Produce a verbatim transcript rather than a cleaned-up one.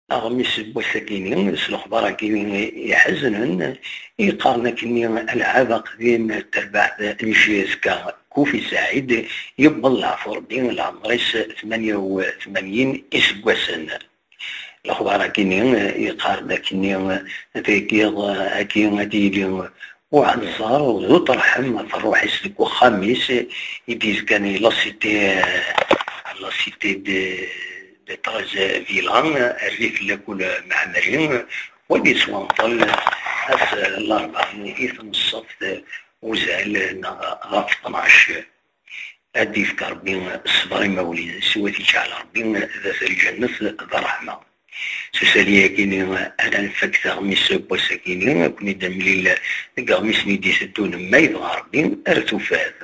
Aɣmis n wass-akini, s lexbar-akini iḥeznen, yeqqaren akkenni alɛab aqdim n terbaɛt n J S K Kufi Saɛid, yewweḍ leɛfu Rebbi leɛmer-is tmanya u tmanyin iseggasen. Lexbar-akini yeqqar-d akkenni, ad igiḍ, aki ad yili uɛeẓẓar d uṭerḥem ɣef ṛṛuḥ-is deg uxxam-is i d-yezgan i la cité, la cité de, de Treize Villa, rrif n lakul Mɛemmri, wagi yeswa nṭel ass n larebɛa i tneṣṣaft uzal neɣ ɣef tnac. Ad d-yefk Rebbi ṣṣber i mawlid, siwa ad iǧɛel Rebbi d at lǧennet d ṛṛeḥma. S usali-akini ara nfak taɣmist n wass-akini, ad ken-id-nemlil deg iɣmisen i d-iteddun, ma yebɣa Rebbi, ar tufat.